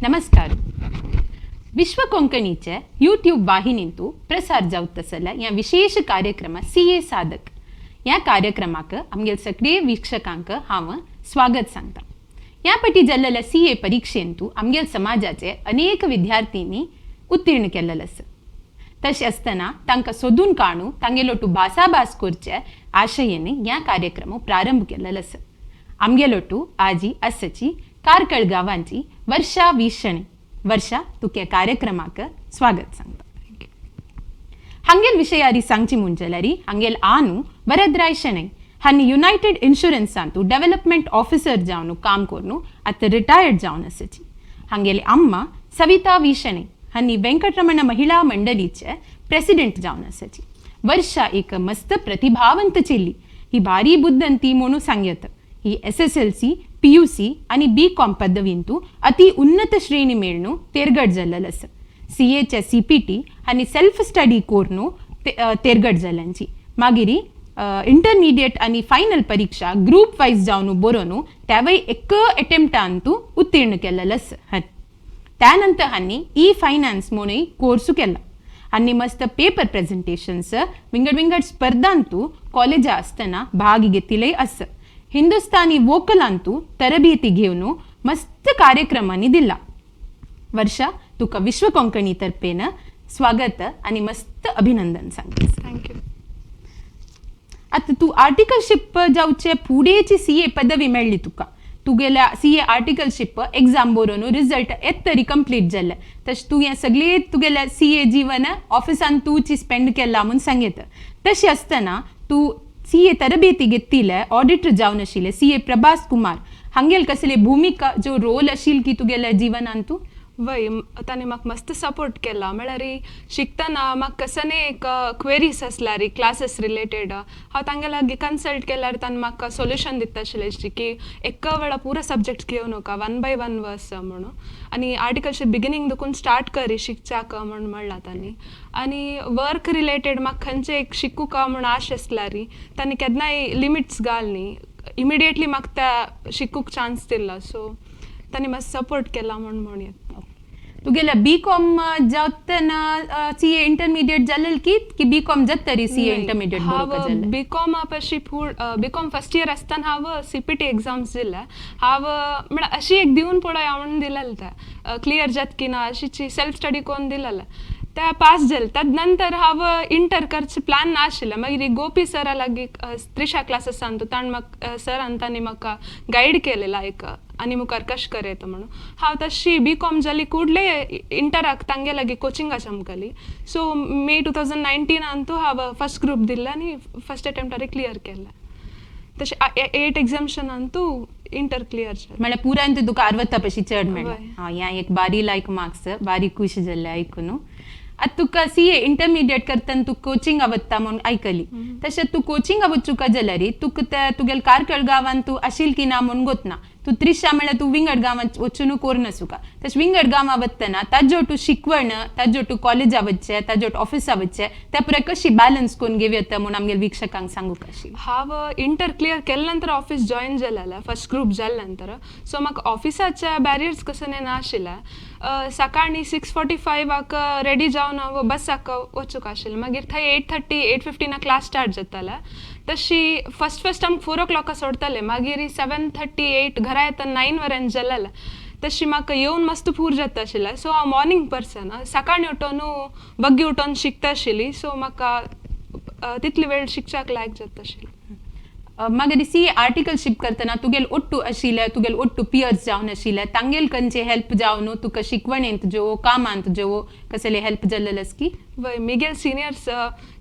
नमस्कार. विश्व कोंकणीचे यूट्यूब वाहिनींतु प्रसार जावत आसल्या ह्या विशेष कार्यक्रम सी ए साधक ह्या कार्यक्रमाक आमगेल सगळे वीक्षकांक हांव स्वागत सांगता. ह्या पटी जाल्लेल्या सी ए परिक्षेंतु आमगेल समाजाचे अनेक विद्यार्थींनी उत्तीर्ण केल्लेले आसा. तशें आसतना तांकां सोदून काडून तांगेलोटू भासाभास करचे आशयेन ह्या कार्यक्रम प्रारंभ केल्लेलो आसा. आमगेलोटू आजी आसची कार्कळ गांवांची वर्षा वी शणै. वर्षा, तुका कार्यक्रमाक स्वागत सांगता. हांगेल विशयारी सांगची म्हूण जाल्यार हांगेल आनू वरदराय शणै हांणी युनायटेड इन्शुरन्सांतू डेव्हलपमेंट ऑफिसर जावन काम करून आतां रिटायर्ड जावन आसाची. हांगेली अम्मा सविता वी शणै हांणी वेंकटरमण महिळा मंडळीचे प्रेसिडेंट जावन आसाची. वर्षा एक मस्त प्रतिभावंत चेली. ही भारी बुद्दंती म्हणून सांगयत. ही एसएसएलसी, पीयूसी आणि बी कॉम पदवींतू अति उन्नत श्रेणी मेळनु तेरगड जाल्लेलो आसा. सी एचे सीपीटी आनी सेल्फ स्टडी करून तेरगड जाल्यांची. मागीर इंटरमिडिएट आनी फायनल परीक्षा ग्रूप वायज जावन बरोवन त्यावय एक अटेम्प्टान तूं उत्तीर्ण केलेलो आसा. त्यानंतर हांणी ई फायनान्स म्हणून कोर्सू केला. आनी मस्त पेपर प्रेझेंटेशन्स, विंगड विंगड स्पर्धांतू कॉलेजा आसतना भाग घेतिल्लेय आसा. हिंदुस्तानी वोकलांतू तरबेती घेवन मस्त कार्यक्रमांनी दिला. वर्षा, तुका विश्व कोंकणी तर्फेन स्वागत आणि मस्त अभिनंदन सांगता. Thank you. आतां तूं आर्टिकलशीप जावचे फुडेंची सी ए पदवी मेळ्ळी तुका. तुगेल्या सी ए आर्टिकलशीप एग्जाम बरोवन रिजल्ट येत तरी कंप्लीट जाल्लें. तशें तूं हें सगळें तुगेलें सी ए जीवन ऑफिसान तूंची स्पेंड केलां म्हूण सांगयता. तशें आसतना तूं सी ए तरबेती घेतिल्ले, ऑडिटर जावन आशिल्ले सी ए प्रभास कुमार हांगेल कसले भुमिका जो रोल आशिल्ली की तुगेल्या जिवनान तूं? वय, ताणें म्हाका मस्त सपोर्ट केला. म्हळ्यार शिकतना म्हाका कसने एक क्वेरीज आसल्यार क्लासीस रिलेटेड, हांव तांगे लागीं कन्सल्ट केल्यार ताणें म्हाका सोल्युशन दिता आशिल्लें की एका वेळा पुरा सब्जेक्ट्स घेवं नाका, वन बाय वन वच म्हणून आनी आर्टिकलशीप बिगिनींग देखून स्टार्ट करी शिकच्याक म्हूण म्हणलां तांणी. आनी वर्क रिलेटेड म्हाका खंयचें एक शिकूका म्हूण आश आसल्यार तांणी केन्नाय लिमिट्स घाल न्ही, इमिडिएटली म्हाका त्या शिकूंक चान्स दिला. सो तांणी मातसो सपोर्ट केला म्हूण म्हणूं. तुगेल्या बी कॉम जातना सी ए इंटरमिडिएट जालेल की की बी कॉम जात तरी सी ए इंटरमिडिएट हांव बी कॉम पशी फूड बी कॉम फर्स्ट इयर आसतना हांव सीपीटी एग्जाम्स दिले. हांव म्हळ्यार अशी एक दिवन पळय म्हणून दिलेलें, तें क्लियर जात की ना अशीची सेल्फ स्टडी करून दिलेलें. ते पास जालें. तद नंतर हांव इंटर करचे प्लॅन नाशिल्लें. मागीर गोपी सरा लागीं त्रिशा क्लासीसान ताणें म्हाका, सरान तांणी म्हाका गायड केलें लायक आनी मुखार कशें करयता म्हणून. हांव तशी बी कॉम जाली कुडले इंटराक तांगे लागीं कोचिंगा चमकली. सो मे 2019 तूं हांव फर्स्ट ग्रूप दिल्लें आनी फर्स्ट अटेम्प्टार क्लियर केलें. तशें एट एग्जाम्शनान तूं इंटर क्लियर जालें. म्हळ्यार पुरायन तुका 60 पशी चड मेळ्ळें. वय. हां, ह्या एक बारी लायक मार्क्स, बारी खुश जाल्लें आयकून. आतां तुका सी ए इंटरमिडिएट करतना तूं कोचिंगा वता म्हूण आयकली. तशें तूं कोचिंगा वचूका जाल्यार तुका ते तुगेले कार्कळ गांवान तूं आशिल की ना म्हूण गोतना. तूं त्रिशा म्हळ्यार तूं विंगड गांवांत वचून कोर आसूका. तशें विंगड गांवां वतना ताजो तूं शिकवण, ताजो तूं कॉलेजा वचचें, ताजो ऑफिसा वचचें, त्या पुराय कशी बॅलन्स करून घेवं येता म्हूण आमगेले वीक्षकांक सांगूक आशिल्लें. हांव इंटर क्लियर केले नंतर ऑफिस जॉईन जालेलें, फर्स्ट ग्रूप जाले नंतर. सो म्हाका ऑफिसाचे बॅरियर्स कसो नाशिल्ले. सकाळी 6:45 रेडी जावन हांव बसाक वचूंक आशिल्लें. मागीर थंय 8:30, 8:15 क्लास स्टार्ट जाताले. तशी फर्स्ट फर्स्ट आमकां 4 ओ क्लॉका सोडताले. मागीर 7:30, 8, घरा येतना 9 वरेन जालेलें. तशी म्हाका येवन मस्त पूर जाता आशिल्लें. सो हांव मॉर्निंग पर्सन. सकाळी उठोन, वग्गी उठोन शिकता आशिल्ली. सो म्हाका तितली वेळ शिकच्याक लायक जाता आशिल्लें. मागीर सी ए आर्टिकलशीप करतना तुगेल ಒಟ್ಟು आशिल्ले, तुगेल ಒಟ್ಟು पियर्स जावन आशिल्ले, तांगेल खंयचे हेल्प जावन तुका शिकवणेंत ज्यो, कामांत ज्यो कसले हेल्प जाल्लेलें की? वय, मिगेल सिनियर्स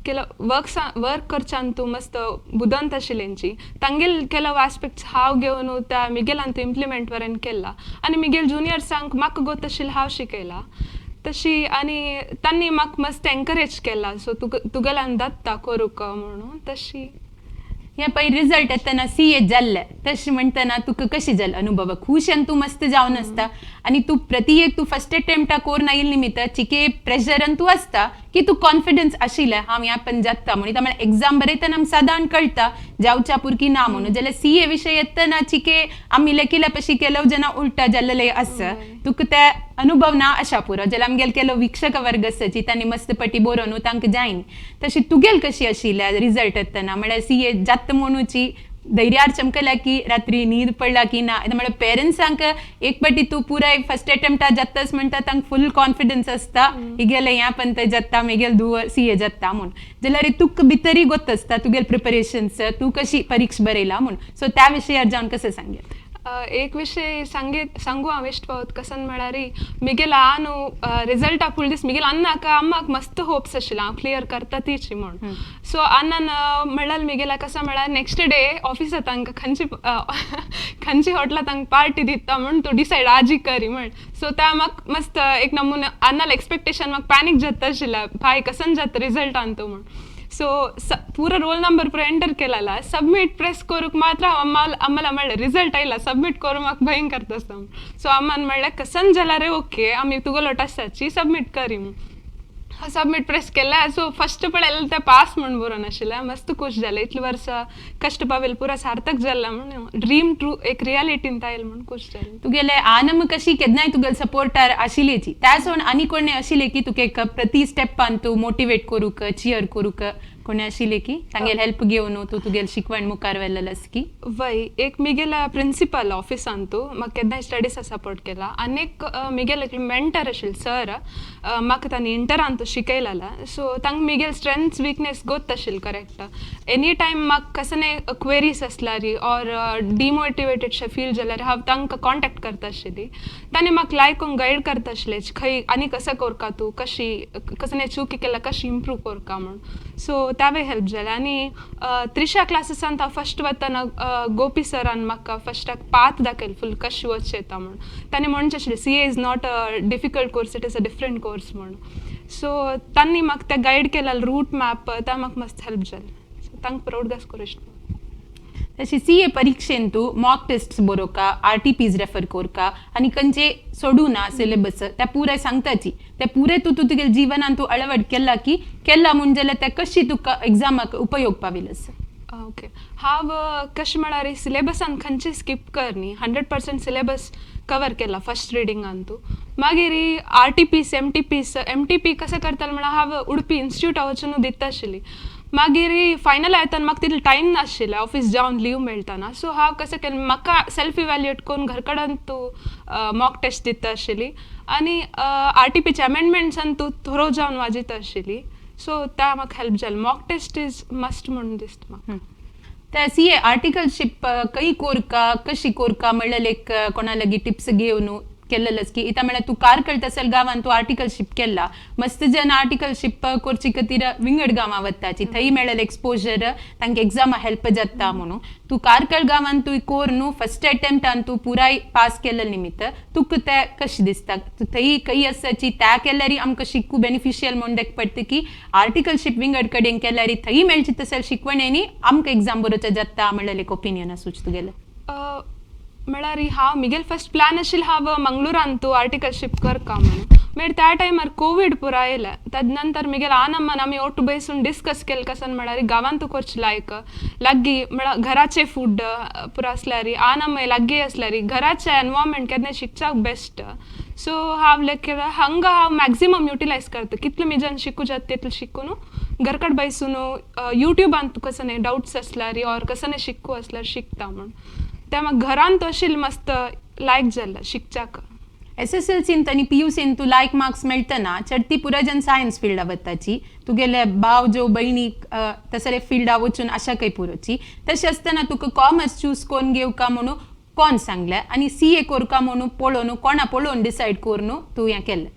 ಕೆಲವು ವರ್ಕ್ಸ್ ವರ್क करच्यान तूं मस्त बुदंत आशिल्लेंची. तांगेल ಕೆಲವು आस्पेक्ट्स हांव घेवन त्या मिगेलान इम्प्लिमेंट वरेन केला आनी मिगेल जुनियर्सांक म्हाका गोत आशिल्लें हांव शिकयला तशी. आनी तांणी म्हाका मस्त एनकरेज केला, सो तुका तुगेल्यान जाता करूंक म्हणून तशी. हे पळय, रिजल्ट येतना सी ए जाल्ले, तशें म्हणटना तुका कशें जालें अनुभव? खुशान तूं मस्त जावन आसता आनी तूं प्रति एक तूं फर्स्ट अटेम्प्टा कोर आयिल्ले निमित्त चिके प्रेशरान तूं आसता. की तूं कॉन्फिडन्स आशिल्लें हांव ह्या पण जाता म्हणून. म्हळ्यार एग्जाम बरयतना आमकां सादारण कळटा जावच्या पुरकी ना म्हणून, जाल्यार सी ए विशय येतना चिके आमी लेखिल्या पशी केलो जेन्ना उल्टा जाल्लें आसा, तुका ते अनुभव ना अशा पुरो. जाल्यार आमगेले केलो वीक्षक वर्ग आसाची तांणी मस्त पटी बरोवन तांकां जायनी, तशी तुगेल कशी आशिल्ल्या रिजल्ट येतना? म्हळ्यार सी ए जाता म्हणूची धैर्यार चमकल्या की रात्री न्हीद पडला की ना? म्हळ्यार पेरंट्सांक एक पटी तूं पुराय फर्स्ट अटेम्प्टा जाताच म्हणटा, तांकां फुल कॉन्फिडन्स आसता हिगेले ह्या पण ते जाता, मेगेल धुव सी ए जाता म्हूण. जाल्यार तुका भितरय गोत आसता तुगेले प्रिपरेशन्स, तूं कशी परीक्षा बरयला म्हूण, सो त्या विशयार जावन कसं सांगेल? एक विषय सांगे सांगू हांव इश्ट पावत कसन म्हळ्यार मिगेल हांव रिजल्ट फुल दीस मिगेल अन्नाक अम्माक मस्त होप्स आशिल्ले हांव क्लियर करता तीची म्हूण. सो अन्नान म्हणल्यार मिगेला कसं म्हळ्यार नेक्स्ट डे ऑफिसात तांकां खंयची खंयची हॉटेलात तांकां पार्टी दिता म्हूण तूं डिसायड आजी करी म्हण. सो त्या म्हाका मस्त एक नमुने अन्नाला एक्सपेक्टेशन म्हाका पॅनीक जाता आशिल्लें, भाय कसन जाता रिजल्ट तूं म्हूण. सो ಸ ಪೂರ ರೋಲ್ ನಂಬರ್ ಪೂರ ಎಂಟರ್ केलेला, सबमिट प्रेस करूक मात्र हांव अम्माला अम्माला म्हणलें रिजल्ट आयला, सबमिट करूं म्हाका भयंकर आसा. सो अम्मान म्हणलें कसन जाल्यार ओके, आमी तुगेलो आसाची सबमिट करी म्हूण. सबमिट प्रेस केलें. सो फस्ट पळयलें तें पास म्हूण बरोवन आशिल्लें. मस्त खूश जालें, इतले वर्सां कश्ट पावेल पुरा सार्थक जालें म्हूण, ड्रीम ट्रू एक रियालिटीन आयल म्हूण खूश जालें. तुगेले आनम कशी केन्नाय तुगेले सपोर्टार आशिल्लेची, त्या सोड आनी कोणे आशिल्ले की तुका एक प्रति स्टेपान तूं मोटिवेट करूक, चियर करूक कोणे आशिल्ले की तांगेल हेल्प घेवन तूं तुगेले शिकवण मुखार व्हेलेलें की? वय, एक मिगेला प्रिन्सिपल ऑफिसांतू म्हाका केन्नाय स्टडीसा सपोर्ट केला आनी एक मिगेल एक मेंटर आशिल्ले सर, म्हाका तांणी इंटरांतू शिकयलेलें. सो तांकां मिगेल स्ट्रेंथ्स विकनेस गोत आशिल्लें करेक्ट. एनी टायम म्हाका कसले क्वेरीज आसल्यार ऑर डिमोटिवेटेड शे फील जाल्यार हांव तांकां कॉन्टेक्ट करता आशिल्ली. तांणी म्हाका लायक गायड करता आशिल्ले, खंय आनी कसो करका, तूं कशी कसले चुकी केल्या, कशी इम्प्रूव करका म्हूण. सो त्यावे हेल्प जालें. आनी त्रिशा क्लासीसान हांव फस्ट वतना गोपी सरान म्हाका फस्टाक पाथ दाखयलो फूल कशें वचचें येता म्हूण. ताणें म्हणचें आशिल्लें CA is not a difficult course, it is a different course म्हूण. सो तांणी म्हाका तें गायड केलें, रूट मॅप, ते म्हाका मस्त हेल्प जालें. सो तांकां प्रावड करूं इश्ट. तशी सी ए परीक्षेन तूं मॉक टेस्ट बरोवका, आर टी पीज रेफर करका आनी खंयचे सोडू ना सिलेबस, त्या पुराय सांगताची ते पुरे तूं तूं तुगेले जिवनान तूं अळवड केला की केला म्हूण, जाल्यार ते कशी तुका एग्जामाक उपयोग पाविल आसा? ओके, हांव कशें म्हळ्यार सिलेबसान खंयचे स्कीप करनी, 100% सिलेबस कवर केला फस्ट रिडिंगान तूं. मागीर R T Ps, M T Ps. M T P कशें करतालें म्हळ्यार हांव उडपी इन्स्टिट्यूटा वचून दिता आशिल्ली. मागीर फायनल येतना म्हाका तितलें टायम नाशिल्लें, ऑफीस जावन लीव मेळटाना. सो हांव कशें केलें, म्हाका सेल्फ इव्हॅल्युएट करून घर कडेन तूं मॉक टेस्ट दिता आशिल्ली आनी आर टी पीचे अमेंडमेंट्सान तूं थोरो जावन वाजयता आशिल्ली. सो त्या म्हाका हेल्प जालें. मॉक टेस्ट is must म्हणून दिसता म्हाका. त्या सी ए आर्टिकलशीप खंय कोरका, कशी कोरका म्हणल्यार एक कोणा लागीं टिप्स घेवन केल्लेलच की? इतां म्हळ्यार तूं कार्कळ तसल गांवान तूं आर्टिकलशीप केला, मस्त जन आर्टिकलशीप करची खातीर विंगड गांवां वताची, थंय मेळ्ळें एक्सपोजर तांकां एग्जामा हेल्प जाता म्हणून. तूं कार्कळ गांवान तूं कोर न्हू फर्स्ट अटेम्प्टान तूं पुराय पास केल्ले निमित्त तुका तें कशें दिसता? तूं थंय खंय आसाची त्या केल्यार आमकां शिकू बेनिफिशियल म्हणून देख पडटा की आर्टिकलशीप विंगड कडेन केल्यार थंय मेळची तसल शिकवणेनी आमकां एग्जाम बरोवचें जाता म्हणलें एक ओपिनियन आसूच तुगेलें? म्हळ्यार हांव मिगेल फर्स्ट प्लॅन आशिल्लो हांव मंगळुरान तूं आर्टिकलशीप करका म्हणून. मागीर त्या टायमार कोवीड पुरा आयलें. तद नंतर मिगेल आनम्मान आमी ಒಟ್ಟು ಬಯसून डिस्कस केलें, कसन म्हळ्यार गांवांत तूं करचें लायक लागीं, म्हळ्यार घराचे फूड पुरा आसल्यार, आनम्म लागीं आसल्यार, घराचें एनवायरमेंट केन्ना शिकच्याक बेस्ट. सो हांव लेख हांगा हांव मॅक्झिमम युटिलायज करता. कितले मिजान शिकू जाता तितलें शिकून घर कडेन बैसून युट्यूबान कसने डावट्स आसल्यार ऑर कसने शिकू आसल्यार शिकता म्हूण. त्या म्हाका घरांत अशें मस्त लायक जालें शिकच्याक. एस एस एल सीन आनी पी यू सीन तूं लायक मार्क्स मेळटना चडती पुराय जन सायन्स फिल्डा वताची. तुगेले भाव ज्यो बहिणी तसले फिल्डा वचून आशा काही पुरोची. तशें आसतना तुका कॉमर्स चूज करून घेवका म्हणून कोण सांगलें आनी सी ए करका म्हणून पळोवन कोणा पळोवन डिसायड करून तूं हें केलें?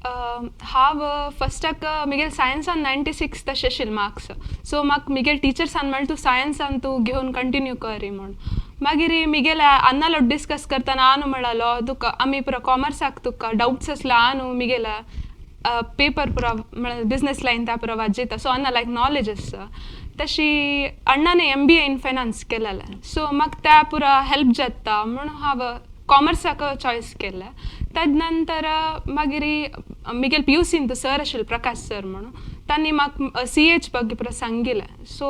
हांव फस्टाक मिगेल सायन्सान 96 तशें आशिल्ले मार्क्स. सो म्हाका मिगेल टिचर्सान म्हणलें तूं सायन्सान तूं घेवन कंटिन्यू कर म्हूण. मागीर मिगेल अन्नालो डिस्कस करतना आनु म्हळालो तुका आमी पुरो कॉमर्साक तुका डावट्स आसले, आनु मिगेल पेपर पुरा म्हळ्यार बिजनेस लायन त्या पुरा वाजयता. सो अन्ना लायक नॉलेज आसा. तशी अण्णाने M B A in finance केलेलें. सो म्हाका त्या पुरा हेल्प जाता म्हणून हांव कॉमर्साक चॉयस केलें. तद नंतर मागीर मिगेल पीयूसीन सर आशिल्ले, प्रकाश सर म्हणून, तांणी म्हाका सीएच ಬಗ್ಗೆ ಪೂರ सांगिल्लें. सो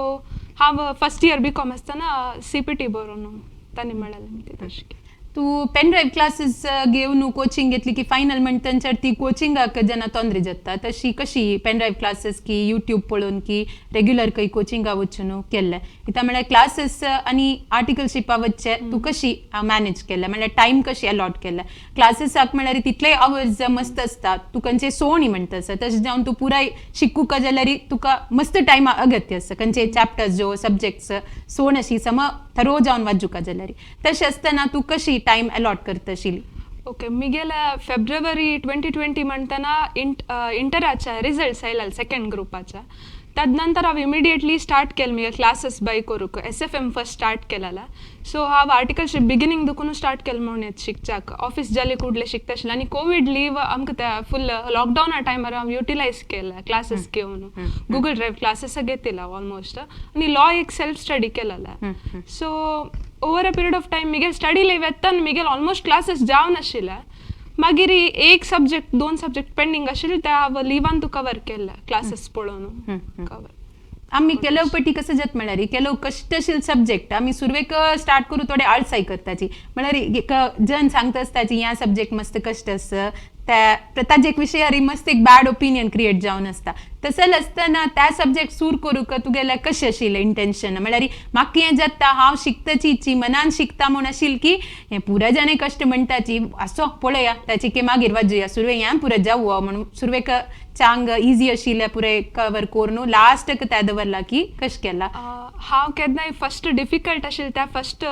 हांव फर्स्ट इयर बीकॉम आसतना सीपीटी बरोवन तांणी मेळ्ळें तशें. तूं पेन ड्रायव्ह क्लासीस घेवन कोचिंग घेतली की फायनल म्हणटनच्यार ती कोचिंगाक जेन्ना तोंदरे जाता, तशी कशी पेन ड्रायव्ह क्लासीस की यूट्यूब पळोवन की रेग्युलर खंय कोचिंगा वचून केल्लें? कित्याक म्हळ्यार क्लासीस आनी आर्टिकलशिपा वचचे तूं कशी मॅनेज केलें? म्हळ्यार टायम कशी अलॉट केलें क्लासीसाक? म्हळ्यार तितले आवर्स मस्त आसता, तूं खंयचे सोणी म्हणटा आसा, तशें जावन तूं पुराय शिकूका जाल्यार तुका मस्त टायम अगत्य आसा. खंयचे चॅप्टर्स ज्यो सब्जेक्ट्स सोण अशी सम थरो जावन वाजुका जाल्यार, तशें आसतना तूं कशी टायम अलॉट करता आशिल्ली? ओके, मिगेले फेब्रवरी 2020 म्हणतना इंटराच्या रिजल्ट्स आयले सेकंड ग्रुपाच्या. तदनंतर हांव इमिडिएटली स्टार्ट केलें मुगे क्लासीस बाय करूंक. एसएफएम फर्स्ट स्टार्ट केलेलें. सो हांव आर्टिकलशीप बिगिनींग दुकून स्टार्ट केलें म्हणून येता शिकच्याक. ऑफीस जाले कुडले शिकता आशिल्लें आनी कोवीड लीव आमकां त्या फुल लॉकडावना टायमार हांव युटिलायज केलें क्लासीस घेवन. गुगल ड्रायव्ह क्लासीस घेतिल्लें हांव ऑलमोस्ट आनी लॉ एक सेल्फ स्टडी केलेलें. So over a period of time Miguel study leave येताना मिगेल ऑलमोस्ट क्लासीस जावन आशिल्लें. मागीर एक सब्जेक्ट, दोन सब्जेक्ट पेंडींग आशिल्ले, ते हांव लिवान तूं कवर केल्ले, क्लासीस पळोवन कवर. आमी ಕೆಲವು पटी कसं जाता म्हळ्यार, ಕೆಲವು कश्टशील सब्जेक्ट आमी सुरवेक स्टार्ट करू, थोडे आळसाय करताची. म्हळ्यार एक जन सांगता आसताची, ह्या सब्जेक्ट मस्त कश्ट आसा, त्या ताजे एक विशयार मस्त एक बॅड ओपिनियन क्रिएट जावन आसता. तसं आसतना त्या सब्जेक्ट सूर करूंक तुगेलें कशें आशिल्लें इंटेन्शन? म्हळ्यार म्हाका हें जाता, हांव शिकताची, मनान शिकता म्हूण आशिल्लें की हें पुराय जाणें कश्ट म्हणटाची, आसो पळोवया ताची की मागीर वाजोवया, सुरवेक हें पुराय जावं म्हणून सुरवेक चांग इजी आशिल्लें पुराय कवर करून लास्टाक तें दवरला की कशें केलां? हांव केन्नाय फर्स्ट डिफिकल्ट आशिल्लें त्या फर्स्ट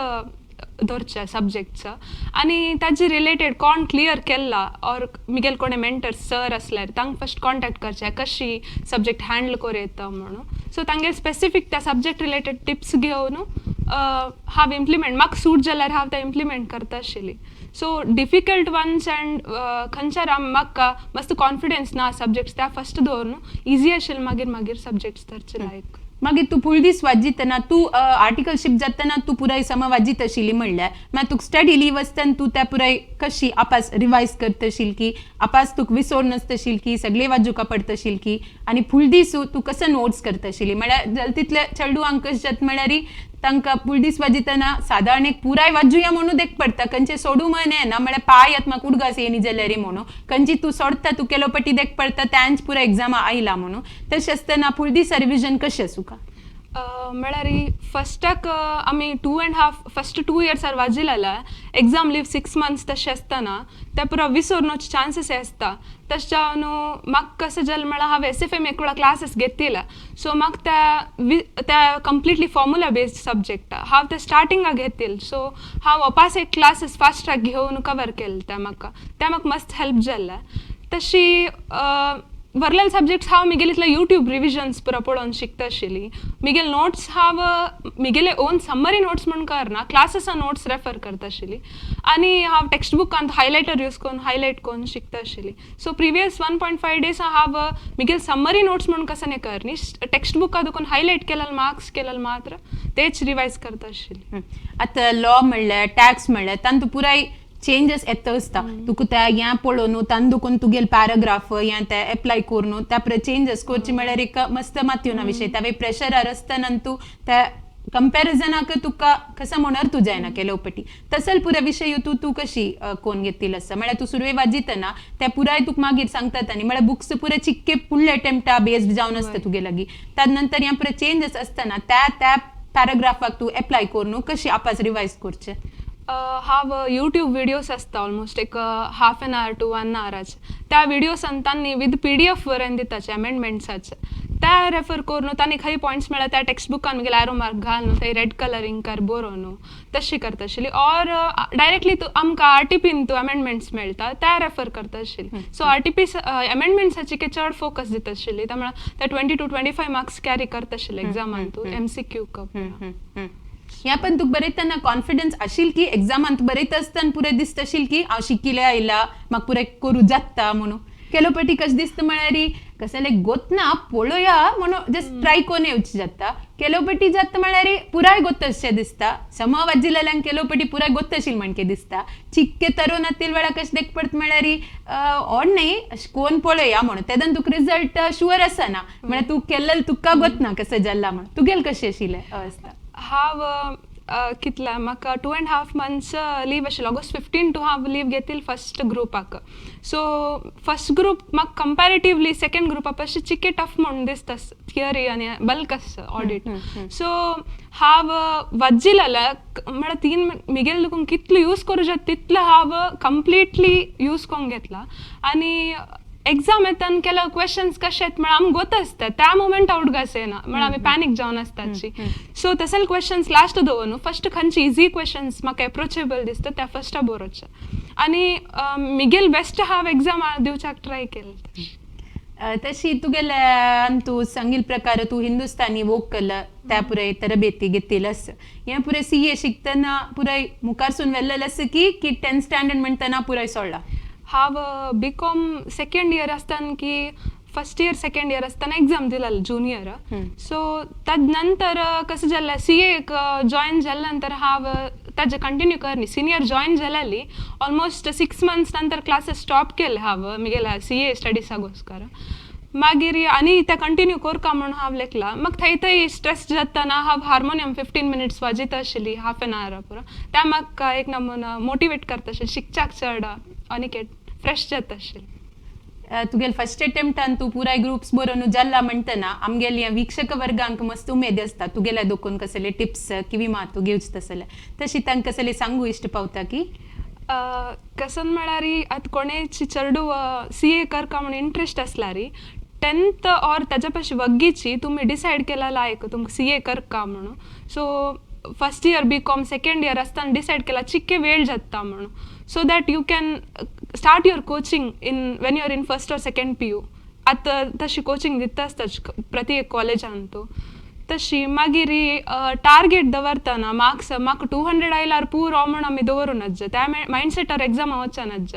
धरचे सब्जेक्ट्स आनी ताजे रिलेटेड कोण क्लियर केल्ला ऑर मिगेल कोणे मेंटर्स सर आसल्यार तांकां फर्स्ट कॉन्टेक्ट करचें, कशी सब्जेक्ट हँडल करूं येता म्हणून. सो तांगेले स्पेसिफीक त्या सब्जेक्ट रिलेटेड टिप्स घेवन हांव इम्प्लिमेंट, म्हाका सूट जाल्यार हांव तें इम्प्लिमेंट करता आशिल्ली. सो डिफिकल्ट वन्स अँड खंयच्यार म्हाका मस्त कॉन्फिडन्स ना सब्जेक्ट्स, त्या फर्स्ट दवरून इजी आशिल्ले मागीर मागीर सब्जेक्ट्स धरचे लायक. मागीर तूं फूल दीस वाजितना, तूं आर्टिकलशीप जातना तूं पुराय सम वाजीत आशिल्ली म्हणल्यार, मागीर तुका स्टडी लीव आसतना तूं त्या पुराय कशी आपास रिवायज करतशील की आपास तुका विसोर नासतशील की सगळे वाजुका पडतशील की आनी फूल दीस तूं कसो नोट्स करतशिली? म्हळ्यार तितले चेडवांक कशें जाता म्हळ्यार, तांकां फूल दीस वाजितना सादारण एक पुराय वाजुया म्हणून देख पडटा, खंयचे सोडू मन येना, म्हळ्यार पांय येत म्हाका उडगास येयनी जाल्यार म्हणून खंयची तूं सोडटा, तूं केलो पटी देख पडटा त्यांच पुराय एग्जामा आयला म्हणून. तशें आसतना फूल दीस रिविजन कशें तुका? म्हळ्यार फस्टाक आमी 2.5, फस्ट 2 इयर्सार वाजिलेले, एग्जाम लीव 6 मंथ्स तशें आसतना ते पुरो विसरनोचे चान्सीस आसता. तशें जावन म्हाका कशें जालें म्हळ्यार, हांवें एसएफएम एक वेळा क्लासीस घेतिल्ले. सो म्हाका त्या त्या कंप्लिटली फॉर्मुला बेस्ड सब्जेक्ट हांव ते स्टार्टिंगाक घेतिल्ले. सो हांव अपास एक क्लासीस फास्टाक घेवन कवर केले. ते म्हाका मस्त हेल्प जाल्लें. तशी वरलेले सब्जेक्ट्स हांव मिगेले इतले यूट्यूब रिविजन्स पुरो पळोवन शिकता आशिल्ली. मिगेले नोट्स हांव मिगेले ओन समरी नोट्स म्हूण करना, क्लासीसा नोट्स रेफर करता आशिल्ली आनी हांव टेक्स्ट बुकांत हायलायटर यूज करून हायलायट करून शिकता आशिल्ली. सो प्रिवियस 1.5 डेज हांव मिगेले समरी नोट्स म्हूण कसं कर न्ही, टेक्स्ट बुका दुकून हायलायट केलेले, मार्क्स केलेले मात्र तेच रिवायज करता आशिल्ली. आतां लॉ म्हणल्यार, टॅक्स म्हणल्यार तांतू पुराय चेंजस येता आसता. तुका त्या हें पळोवन तांदू दुकून तुगेले पॅराग्राफ हें ते एप्लाय करून त्या चेंजस करचे म्हळ्यार एक मस्त मातयो विशय. त्या प्रेशरार आसतना तूं त्या कंपॅरिजनाक तुका कसं म्हणर तूं जायना केलो पटी. तसल पुराय विशय तूं तूं कशी कोण घेतिल्लो आसा? म्हळ्यार तूं सुरवे वाजितना त्या पुराय तुका मागीर सांगतात आनी म्हळ्यार बुक्स पुराय चिक्के फुडले अटेम्प्टा बेस्ड जावन आसता तुगे लागीं. त्या नंतर ह्या पुराय चेंजस आसतना त्या त्या पॅराग्राफाक तूं एप्लाय करून कशी आपास रिवायज करचें? हांव यूट्यूब विडियोज आसता ऑलमोस्ट एक half an hour to one आवराचे, त्या विडियोसान तांणी विथ पीडीएफ बरोवन दिताचे अमेंडमेंट्साचे, त्या रेफर करून तांणी खंय पॉयंट्स मेळ्ळा त्या टेक्स्ट बुकान मुगेले एरो मार्क घालून थंय रेड कलरींग कर बरोवन तशी करता आशिल्ली. ऑर डायरेक्टली तूं आमकां आरटीपीन तूं अमेंडमेंट्स मेळटा, त्या रेफर करता आशिल्ली. सो आरटीपी अमेंडमेंट्साची चड फोकस दिता आशिल्ली. त्यामुळे त्या 20 to 25 marks carry करता आशिल्ले एग्जामान तूं एमसीक्यू कप. ह्या पण तुका बरयतना कॉन्फिडन्स आशिल की एक्झामान तूं बरयता आसतना पुराय दिसता आशिल की हांव शिकिलें आयला, म्हाका पुराय करूं जाता म्हणून? ಕೆಲವು ಪटी कशें दिसता म्हळ्यार कसले गोतना पळोवया म्हणून जस्ट ट्राय कोन येवचें जाता. ಕೆಲವು ಪटी जाता म्हळ्यार पुराय गोत अशें दिसता. सम वाजिल्ल्यांक ಕೆಲವು पटी पुराय गोत आशिल्लें म्हणके दिसता. चिक्के तरुण आतील वेळा कशें देख पडटा म्हळ्यार ओड न्ही अशें कोन पळोवया म्हणून तेदन तुका रिजल्ट शुअर आसना, म्हळ्यार तूं केल्लें तुका गोतना कशें जाल्लां म्हणून. तुगेलें कशें आशिल्लें अवस्था? हांव कितले म्हाका 2.5 मंथ्स लीव आशिल्लो. ऑगस्ट 15 टू हांव लीव घेतील फर्स्ट ग्रुपाक. सो फर्स्ट ग्रुप म्हाका कंपॅरेटिवली सेकंड ग्रुपा पशी चिके टफ म्हणून दिसता, थियरी आनी बल्क आसता ऑडिट. सो हांव वज्जिलेलें म्हळ्यार तीन मिगेल देखून कितलो यूज करूं शकता तितलो हांव कंप्लिटली यूज करून घेतला. आनी एग्जाम येतान ಕೆಲವು क्वेश्चन्स कशे येत म्हळ्यार आमकां गोत आसता त्या मुमेंट आवट घास येना, म्हळ्यार आमी पॅनीक जावन आसताची. सो तसले क्वेश्चन्स लास्ट दवरून फर्स्ट खंयचे इजी क्वेश्चन्स म्हाका एप्रोचेबल दिसता त्या फर्स्ट बरोवचे आनी मिगेल बेस्ट हांव एग्जाम दिवच्याक ट्राय केलें. तशी तुगेले अंतू सांगिल प्रकार तूं हिंदुस्तानी वोकल त्या पुराय तरबेती घेतिल्लें आसा. हें पुराय सीए शिकतना पुराय मुखारसून वेल्लेलें आसा की की 10th standard म्हणटना पुराय सोडला? हांव बी कॉम सेकंड इयर आसतना की फर्स्ट इयर सेकंड इयर आसतना एग्जाम दिलेलो जुनियर. सो तद नंतर कसं जालें, सी एक जॉयन जाले नंतर हांव ताजे कंटिन्यू करनी. सिनियर जॉयन जालेली ऑलमोस्ट 6 मंथ्स नंतर क्लासेस स्टॉप केले हांव मिगेल्या सी ए स्टडीसागोस्कर. मागीर आनी ते कंटिन्यू करका म्हणून हांव लेखला. म्हाका थंय थंय स्ट्रेस जाताना हांव हार्मोनियम 15 मिनिट्स वाजयता आशिल्ली, हाफ एन our पुरो. त्या म्हाका एक नमुना मोटिवेट करता आशिल्लें शिकच्याक चड आनी फ्रेश जाता आशिल्लें. तुगेले फर्स्ट अटेम्प्टान तूं पुराय ग्रुप्स बरोवन जाल्ला म्हणटना आमगेल्या वीक्षक वर्गांक मस्त उमेद आसता तुगेल्या दोकून कसले टिप्स किवी मातू घेवचे तसले, तशी तांकां कसले सांगू इश्ट पावता की? कसन म्हळ्यार आतां कोणेची चेडू सी ए करका म्हणून इंट्रस्ट आसल्यार 10th or ताच्या पशी वग्गीची तुमी डिसायड केला लायक तुमकां सी ए करका म्हणून. So first year B com second year आसतना डिसायड केला चिक्के वेळ जाता म्हणून, so that you can start your coaching in when you are in first or second PU. आतां तशी कोचिंग दिता आसता प्रति एक कॉलेजान तूं. तशी मागीर टार्गेट दवरतना मार्क्स म्हाका 200 आयल्यार पुरो म्हूण आमी दवरूं नज्ज, त्या मायंडसेटार एग्जामा वचना नज्ज.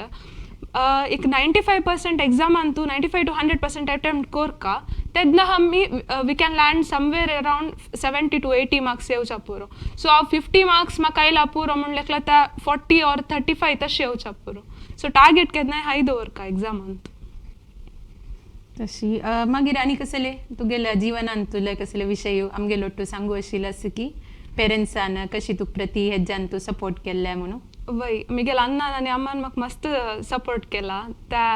एक 95% एग्जामान तूं 95 टू 100% अटेम्प्ट करका तेन्ना आमी we can land somewhere around 70 to 80 marks येवच्या पुरो. सो हांव 50 मार्क्स म्हाका आयला पुरो म्हूण लेखला त्या 40 ऑर 35 तशें येवच्या पुरो. सो टार्गेट केन्नाय हाय दवरका एग्जामान. तशी मागीर आनी कसले तुगेल्या जिवनान तुले कसले विशय आमगेलो ಒಟ್ಟು सांगू आशिल्लो आसा की पेरंट्सान कशी तुका प्रति हेज्यान तूं सपोर्ट केल्ले म्हणून? वय, मिगेल अण्णान आनी अम्मान म्हाका मस्त सपोर्ट केला. त्या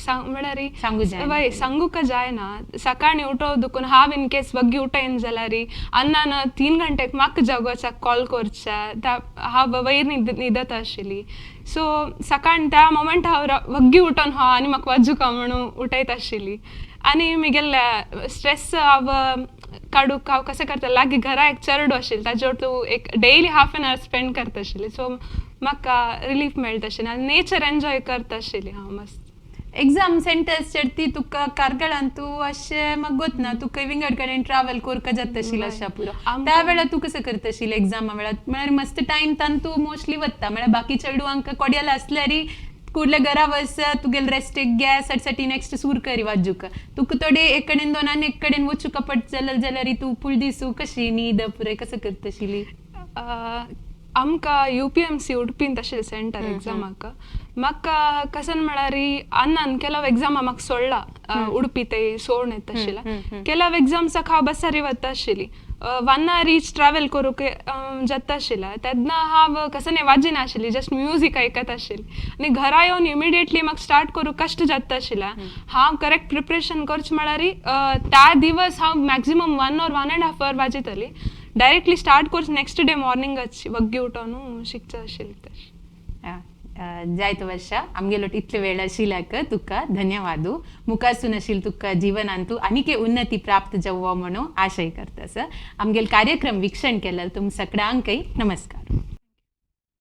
म्हळ्यार सांगू जायना. वय, सांगूका जायना. सकाळी उठो दुखून हांव इन केस वग्गी उठयन जाल्यार अण्णान 3 घंटेक म्हाका जागोवच्याक कॉल करचे. त्या हांव वयर न्हिदत आशिल्ली. सो सकाळी त्या मोमेंट हांव वग्गी उठोन हा आनी म्हाका वाजुका म्हणून उठयत आशिल्ली. आनी मिगेले स्ट्रेस हांव काडूंक हांव कशें करता, लागीं घरा एक चेडो आशिल्लें ताजे तूं एक daily half an hour spend करता आशिल्ली. सो म्हाका रिलीफ मेळटा आशिल्लें आनी नेचर एन्जॉय करता आशिल्ली हांव मस्त. एग्जाम सेंटर्स चडती तुका कार्कळान तूं अशें म्हाका गोतना तुका विंगड कडेन ट्रॅवल करका जाता आशिल्लें अशें पुरो. त्या वेळार तूं कसं करता आशिल्लें एग्जामा वेळार? म्हळ्यार मस्त टायम तान तूं मोस्टली वता, म्हळ्यार बाकी चेडवांक कोड्याला आसल्यार कुडले घरा वच तुगेले रेस्ट एक घे सटसटी नेक्स्ट सूर करी वाजूक. तुका थोडे एक कडेन दोन आनी एक कडेन वचूंक पडट जाल्यार जाल्यार तूं फूल दिसू कशी न्हीद पुराय कसं करता आशिल्ली? आमकां यू पी एम सी उडपींत आशिल्लें सेंटर एग्जामाक. म्हाका कसन म्हळ्यार अण्णान ಕೆಲವು एग्जामा म्हाका सोडला, उडपी ते सोडून येता आशिल्लें. ಕೆಲವು एग्जाम्साक हांव बसारी वता आशिल्ली, 1 our each travel करूंक जाता आशिल्लें. तेन्ना हांव कसने वाजिना आशिल्ली, जस्ट म्युजीक आयकत आशिल्ली आनी घरा येवन इमिडिएटली म्हाका स्टार्ट करूंक कश्ट जाता आशिल्लें. हांव करेक्ट प्रिपरेशन करचें म्हळ्यार त्या दिवस हांव maximum 1 or 1.5 our वाजयताली. Directly start करचें नेक्स्ट डे मॉर्निंगाच वग्गी उठोन शिकचें आशिल्लें तशें. जायत वर्षा आमगेलो इतले वेळ आशिल्ल्याक तुका धन्यवाद. मुखारसून आशिल्ल तुका जीवनान तूं आनीक उन्नती प्राप्त जावो म्हणून आशय करता. आमगेल कार्यक्रम वीक्षण केल्यार तुम सगळ्यांकय नमस्कार.